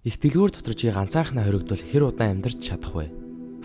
Их дэлгүүр дотор чи ганцаархнаа хоригдвол хэр удаан амьдарч чадах вэ?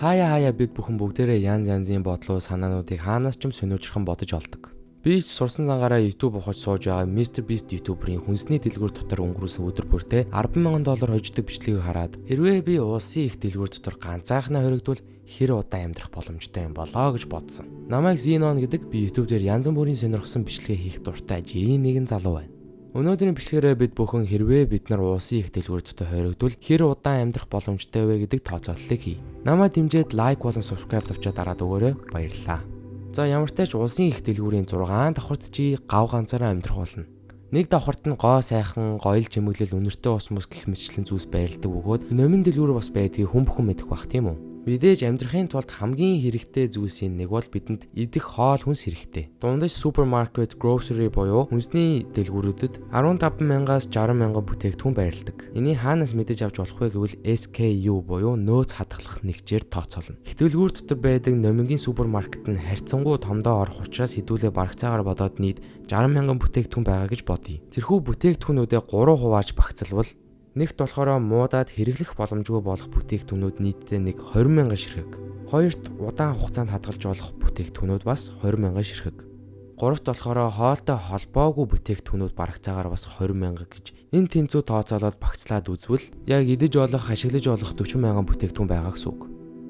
Хаяа хаяа бид бүхэн бүгдээрээ янз янзын бодлоо санаануудыг хаанаас ч юм сөнөжрхан бодож олдог. Би ч сурсан зангаараа YouTube ухаж сууж байгаа Mr Beast YouTuber-ийн хүнсний дэлгүүр дотор өнгөрүүлсэн өдөр бүртээ $10,000 хождог бичлэгийг хараад хэрвээ би улсын их дэлгүүр дотор ганцаархнаа хоригдвол хэр удаан амьдрах боломжтой юм болоо гэж бодсон. Намайг Zenon гэдэг, би YouTube дээр янз бүрийн сонирхсан бичлэгээ хийх дуртай жирийн нэгэн залуу байна. Өнөөдрийн бичлэгээрээ бид бүхэн хэрвээ бид нар улсын их дэлгүүр дотор хоригдвол хэр удаан амьдрах боломжтой вэ гэдэг тооцооллыг хий. Намайг дэмжиж like болон subscribe товчоо дараад өгөөрэй. Баярлалаа. За, ямар ч тач улсын их дэлгүүрийн 6 давхарт чи гав ганцаараа амьдрах болно. Нэг давхарт нь гоо сайхан, гоёл чимэглэл, үнэртэй ус мус гэх мэтчлэн зүйлс байрладаг бөгөөд номин дэлгүүр бас байдгийг хүн бүхэн мэдэх бах, тийм үү? Мэдээж амьдрахын тулд хамгийн хэрэгтэй зүйлсийн нэг бол бидэнд идэх хоол хүнс хэрэгтэй. Дундаж супермаркет, grocery буюу хүнсний дэлгүүрүүдэд 15 мянгаас 60 мянган бүтээгдэхүүн байрладаг. Энийг хаанаас мэдэж авч болох вэ гэвэл SKU буюу нөөц хадгалах нэгжээр тооцоолно. Их дэлгүүр дотор байдаг номингийн супермаркет нь харьцангуй томдоо орох учраас хэдүүлээ барагцаагаар бодоод нийт 60 мянган бүтээгдэхүүн байгаа гэж бодъё. Тэрхүү бүтээгдэхүүнүүдээ 3 хувааж багцлавал нэгт болохоор муудаад хэрэглэх боломжгүй болох бүтээгдэхүүнүүд нийтдээ нэг 20 мянган ширхэг. Хоёрт удаан хугацаанд хадгалж болох бүтээгдэхүүнүүд бас 20 мянган ширхэг. Гуравт болохоор хоолтой холбоогүй бүтээгдэхүүнүүд барагцаагаар бас 20 мянга гэж энэ тэнцүү тооцоолоод багцлаад үзвэл яг идэж болох, ашиглаж болох 40 мянган бүтээгдэхүүн байгаа гэсэн үг.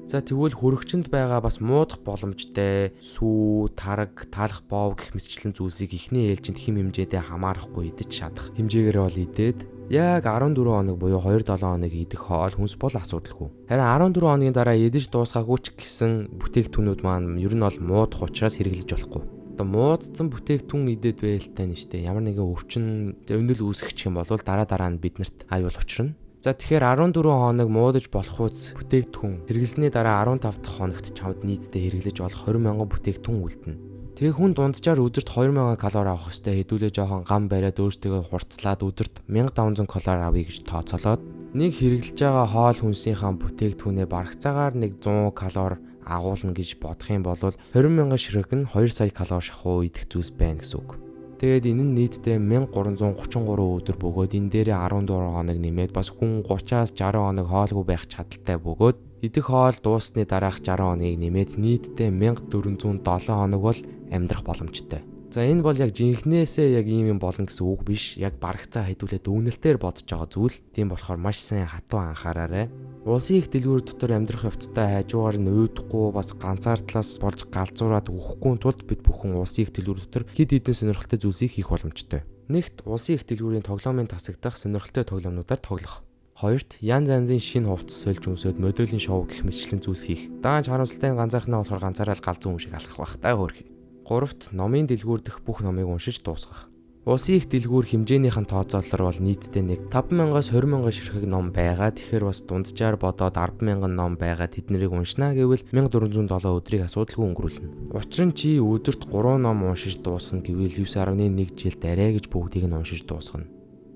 За, тэгвэл хөрөгчөнд байгаа бас муудах боломжтой сүү, тараг, талах боов гэх мэтчлэн зүйлсийг эхний ээлжинд хэм хэмжээдээ хамаарахгүй идэж чадах хэмжээгээр бол идээд яг 14 хоног буюу 2-7 хоног идэх хоол хүнс бол асуудалгүй. Харин 14 хоногийн дараа идэж дуусгаагүй ч гэсэн бүтээгдэхүүнүүд маань ер нь бол муудах учраас хэрэглэж болохгүй. Одоо муудсан бүтээгдэхүүн идээд байлтай нь штэ, ямар нэгэн өвчин өнөл үүсгэх юм бол дараа дараа нь биднэрт аюул учрна. За, тэгэхээр 14 хоног муудаж болох үз бүтээгдэхүүн хэрэглэсний дараа 15 дахь хоногт чамд нийтдээ хэрэглэж болох 20 мянган бүтээгдэхүүн үлдэнэ. Тэгээ хүн дунджаар өдөрт 2000 калори авах ёстой. Хэдүүлээ жоохон гам бариад өөртөө хурцлаад өдөрт 1500 калори авъя гэж тооцоолоод нэг хэрэглэж байгаа хоол хүнсийнхаа бүтээгдэхүүнээ барагцаагаар нэг 100 калори агуулна гэж бодох юм бол 20 мянган ширхэг нь 2 сая калори шахуу идэх зүйлс байна гэсэн үг. Тэгээд энэ нь нийтдээ 1333 өдөр бөгөөд энэ дээрээ 14 хоног нэмээд бас хүн 30-аас 60 хоног хоолгүй байх чадалтай бөгөөд идэх хоол дууссаны дараах 60 хоногийг нэмээд нийтдээ 1407 хоног бол амьдрах боломжтой. За, энэ бол яг жинхнээсээ яг ийм юм болно гэсэн үг биш. Яг барагцаа хэдүүлээ дүгнэлтээр бодож байгаа зүйл. Тийм болохоор маш сайн хатуу анхаараарай. Улсын их дэлгүүр дотор амьдрах явцдаа хажуугаар нь уйдахгүй, бас ганцаардлаас болж галзуураад үхэхгүй тулд бид бүхэн улсын их дэлгүүр дотор хэд хэдэн сонирхолтой зүйлсийг хийх боломжтой. Нэгт, улсын их дэлгүүрийн тоглоомын тасагдах сонирхолтой тоглоомнуудаар тоглох. Хоёрт, янз янзын шинэ хувцас сольж өмсөөд моделийн шоу гэх мэтчлэн зүйлс хийх. Даанч харамсалтай нь ганцаархнаа болохоор ганцаараа л галзуу хүн шиг алхах бах та хөөрхий. Гуравт, номын дэлгүүр дэх бүх номыг уншиж дуусгах. Улсын их дэлгүүр хэмжээнийх нь тооцоололоор бол нийтдээ нэг 5,000-аас 20,000 ширхэг ном байгаа. Тэгэхээр бас дунджаар бодоод 10,000 ном байгаа, тэднийг уншнаа гэвэл 1407 өдрийг асуудалгүй өнгөрүүлнэ. Учир нь чи өдөрт 3 ном уншиж дуусгана гэвэл 9.1 жилд арай гэж бүгдийг нь уншиж дуусгана.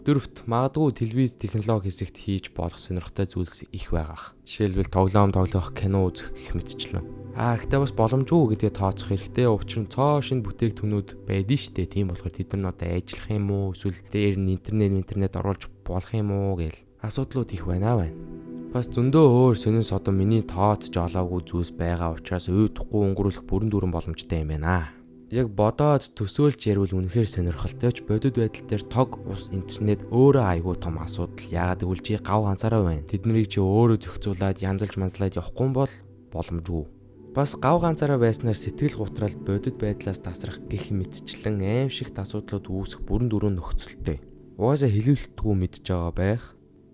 Дөрөвт, магадгүй телевиз, технологи хэсэгт хийж болох сонирхолтой зүйлс их байгаах. Жишээлбэл, тоглоом тоглох, кино үзэх гэх мэтчлэн. Аа, гэхдээ бас боломжгүй гэдгээ тооцох хэрэгтэй. Учир нь цоо шинэ бүтээгдэхүүнүүд байдэн штэ. Тийм болохоор тэд нар одоо ажиллах юм уу? Эсвэл дээр нь интернет оруулж болох юм уу гээл асуудлууд их байна байна. Бас зөндөө өөр сонин содон миний тооцож олоогүй зүйлс байгаа учраас уйдахгүй өнгөрүүлэх бүрэн дүүрэн боломжтой юм байна. Яг бодоод төсөөлж ярил үнэхээр сонирхолтой ч бодит байдал дээр тог, ус, интернет өөрөө айгүй том асуудал. Яагаад гэвэл чи гав ганцаараа байна. Тэднийг чи өөрөө зохицуулаад янзалж манзлаад явахгүй бол боломжгүй. Бас гав ганцаараа байснаар сэтгэл гутрал, бодит байдлаас тасрах гэх мэтчлэн аймшигт асуудлууд үүсэх бүрэн дүүрэн нөхцөлтэй. Угаасаа хэлүүлэлтгүй мэдж байгаа байх.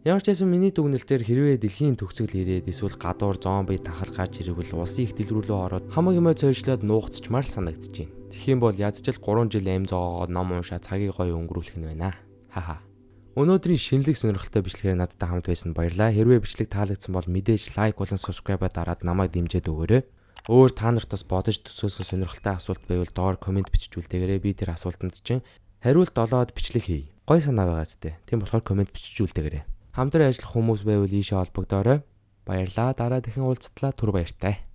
Ямар ч байсан миний дүгнэлтээр хэрвээ дэлхийн төгсгөл ирээд эсвэл гадуур зомби тахал гарч ирвэл улсын их дэлгүүр рүү ороод хамаг юмаа цойжлоод нуугдчмаар л санагдаж байна. Тэгэх юм бол ядчил 3 жил амь зоогоод ном уншаа цагийг гоё өнгөрүүлэх нь байна. Хаха. Өнөөдрийн шинэлэг сонирхолтой бичлэгээр надтай хамт байсан баярлаа. Хэрвээ бичлэг таалагдсан бол мэдээж like болон subscribe дараад намайг дэмжиж өгөөрэй. Өөр та нарт бас бодож төсөөлсөн сонирхолтой асуулт байвал доор comment бичиж үлдээгээрэй. Би тэр асуултанд чинь хариулт олоод бичлэг хий. Гой санаа байгаа зү. Тийм болохоор comment бичиж үлдээгээрэй. Хамтран ажиллах хүмүүс байвал ийшээ холбогдоорой. Баярлалаа. Дараа дахин уулзтлаа. Түр баяртай.